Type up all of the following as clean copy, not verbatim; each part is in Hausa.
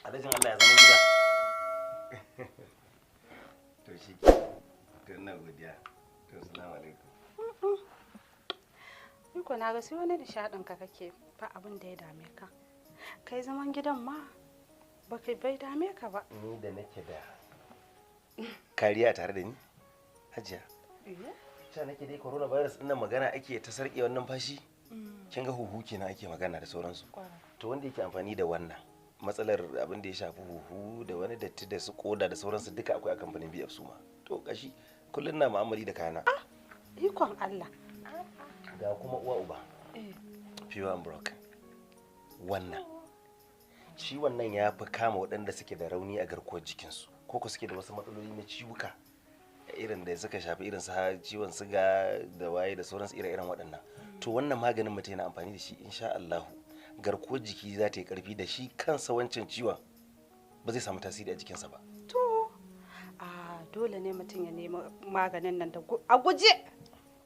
Alhajin Allah, ya zama gida. To shi ke. To ina godiya. To, assalamu alaikum. Ni ko na ga sai wani nishaɗin ka kake, ba abin da ya dame ka. Kai zaman gidan ma ba kai bai dame ka ba. Ni da nake da kariya tare da ni, Hajiya. Cewa nake dai coronavirus ɗin nan magana ake ta sarƙewar numfashi. Kin ga huhu kenan ake magana da sauransu. To wanda yake amfani da wannan, matsalar abin da ya shafi huhu da wani datti da su koda da sauransu duka akwai a kamfanin BF Suma. To kashi kullum na mu'amali da kayana. Ikon Allah. Ga kuma uwa uba. Pure and broken. Wannan. Shi wannan ya fi kama waɗanda suke da rauni a garkuwar jikinsu ko suke da wasu matsaloli na ciwuka irin da suka shafi irin su ciwon siga da waye da sauransu, ire-iren waɗannan. To wannan maganin mutum yana amfani da shi, insha Allahu garkuwar jiki za ta yi ƙarfi da shi kansa, wancan ciwon ba zai samu tasiri a jikinsa ba. To, a dole ne mutum ya nemi maganin nan da a guje.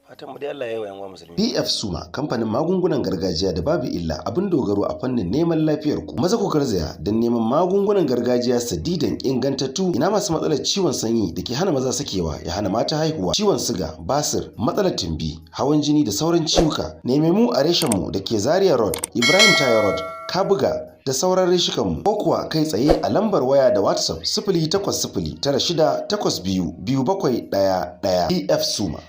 Fatan mu dai Allah ya yi wa 'yan uwa musulmi. BF Suma, kamfanin magungunan gargajiya da babu illa, abin dogaro a fannin neman lafiyar ku. Maza ku garzaya don neman magungunan gargajiya sadidan ingantattu. Ina masu matsalar ciwon sanyi da ke hana maza sakewa, ya hana mata haihuwa, ciwon siga, basir, matsalar tumbi, hawan jini da sauran ciwuka. Neme mu a reshen mu da ke Zaria Road, Ibrahim Taye Road, Kabuga da sauran reshikanmu, ko kuwa kai tsaye a lambar waya da WhatsApp 08096822711. BF Suma.